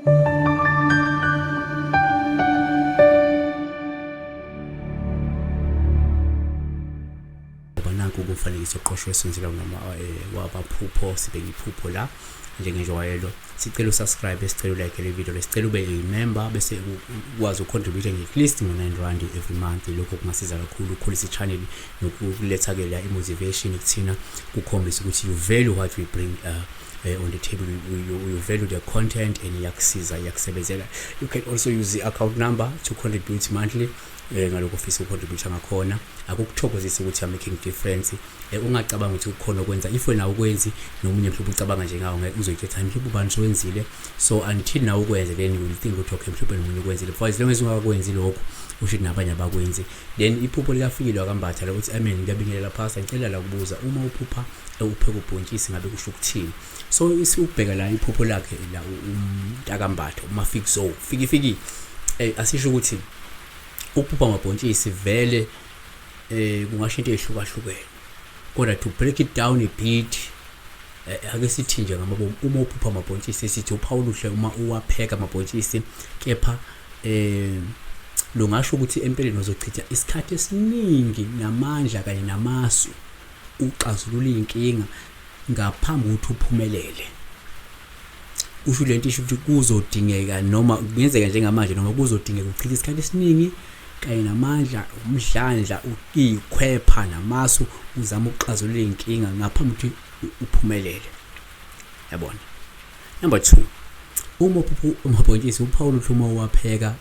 Ngoba nanku kumfanekiso oqoshwe esenzelwa ngama wabaphupho, sibeke iphupho la njengenjwayelo. Sicela usubscribe, sicela ulike le video, sicela ube i-member bese ukwazi ucontribute nje at least ngo-R9 every month. Lokho kungasiza kakhulu ukukhulisa i-channel nokuletha-ke la i-motivation kuthina, kukhombisa ukuthi you value what we bring on the table, you value the content and iyakusiza, iyakusebenzela. You can also use the account number to contribute monthly ngalokho ofisa ucontribute ngakhona. Akukuthokozisa ukuthi you're making difference. Ungacabanga ukuthi kukhona okwenza if wena ukwenzi nomunye mhlawumbe ucabanga njengawo, ngeke uzoyithetha mhlawumbe ubani sowenzile. So until nawe ukwenze, then you will think ukuthi okay, mhlawumbe nomunye ukwenzile. For as long as ungakakwenzi lokho, usho ukuthi nabanye abakwenzi. Then iphupho likaFikile wakaMbatha lokuthi, amen, ngiyabingelela pastor, ngicela la kubuza, uma uphupha upheka ubhontshisi ngabe kusho ukuthini? So isubheka la iphupho lakhe la umntakambatha uMafikzo fiki fiki, asisho ukuthi ukuphupha amabhontshisi vele kungasho into ehlukahlukene, kodwa to break it down a bit, ake sithi nje ngamabomu, uma uphupha amabhontshisi sithi uphawu oluhle uma uwapheka amabhontshisi, kepha lungasho ukuthi empeleni uzochitha isikhathi esiningi namandla kanye namasu uxazulula iy'nkinga ngaphambi kokuthi uphumelele. Kusho lento isho ukuthi kuzodingeka, noma kungenzeka njengamanje, noma kuzodingeka uchithe isikhathi esiningi kanye namandla, umdlandla, iy'khwepha namasu, uzama ukuxazulula iy'nkinga ngaphambi kokuthi uphumelele, yabona. Number 2, uma uphupha amabhontshisi, uphawu oluhle uma uwapheka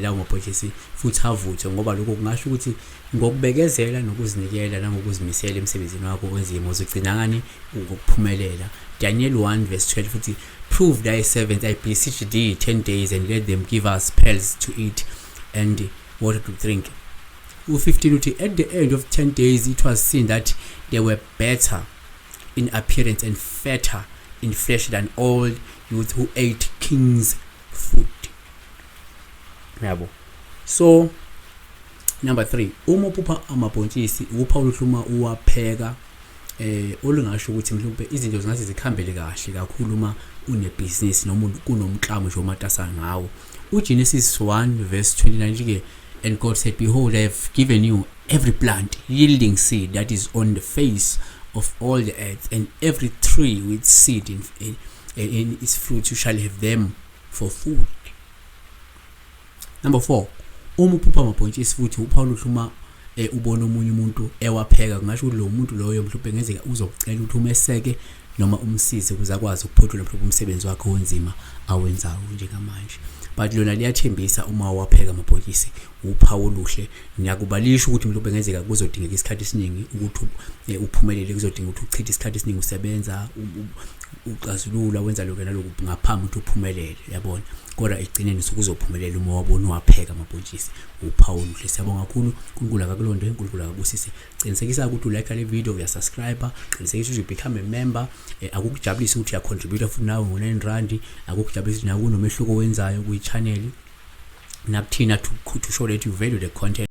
lawo mabhontshisi futhi avuthwe, ngoba lokho kungasho ukuthi ngokubekezela nokuzinikela nangokuzimisela emsebenzini wakho wezimo uzogcina ngani ngokuphumelela. Daniel 1 verse 12 futhi, "Prove thy servants, I beseech thee, 10 days, and let them give us pearls to eat and water to drink." U-15 uthi, "At the end of 10 days it was seen that they were better in appearance and fatter in flesh than all youth who ate king's food." Yabo. So number 3, uma uphupha amabhontshisi, uphawu oluhle uma uwapheka, olungasho ukuthi mhlawumbe izinto zingase zikhambele kahle kakhulu uma unebhizinisi noma kunomklamo nje omatasa ngawo. UGenesis 1 verse 29 ke, "And God said, Behold, I have given you every plant yielding seed that is on the face of all the earth, and every tree with seed in its fruit, you shall have them for food." Number 4, uma uphupha amabhontshisi futhi, uphawu oluhle uma ubona omunye umuntu ewapheka, kungasho ukuthi lo muntu loyo mhlawumbe ngenzeka uzokucela ukuthi umeseke noma umsize ukuze akwazi ukuphothula mhlawumbe umsebenzi wakhe onzima awenzayo njengamanje. But lona liyathembisa uma wapheka amabhontshisi, uphawu oluhle. Ngiyakubalisha ukuthi mhlawumbe ngenzeka kuzodingeka isikhathi esiningi ukuthi uphumelele, kuzodinga ukuthi uchithe isikhathi esiningi usebenza, uxazulula, wenza lokho nalokhu ngaphambi ukuthi uphumelele, yabona. Kodwa ekugcineni usuke uzophumelela uma wabona uwapheka amabhontshisi, uphawu oluhle. Siyabonga kakhulu, uNkulunkulu akakulonde, uNkulunkulu akabusise. Qinisekisa ukuthi ulike le video, uyasubscribe, qinisekisa ukuthi you become a member. Akukujabulisa ukuthi uyacontribute futhi nawe ngo-R9, akukujabulisa ukuthi nawe kunomehluko owenzayo kwi-channel nakuthina to show that you value the content.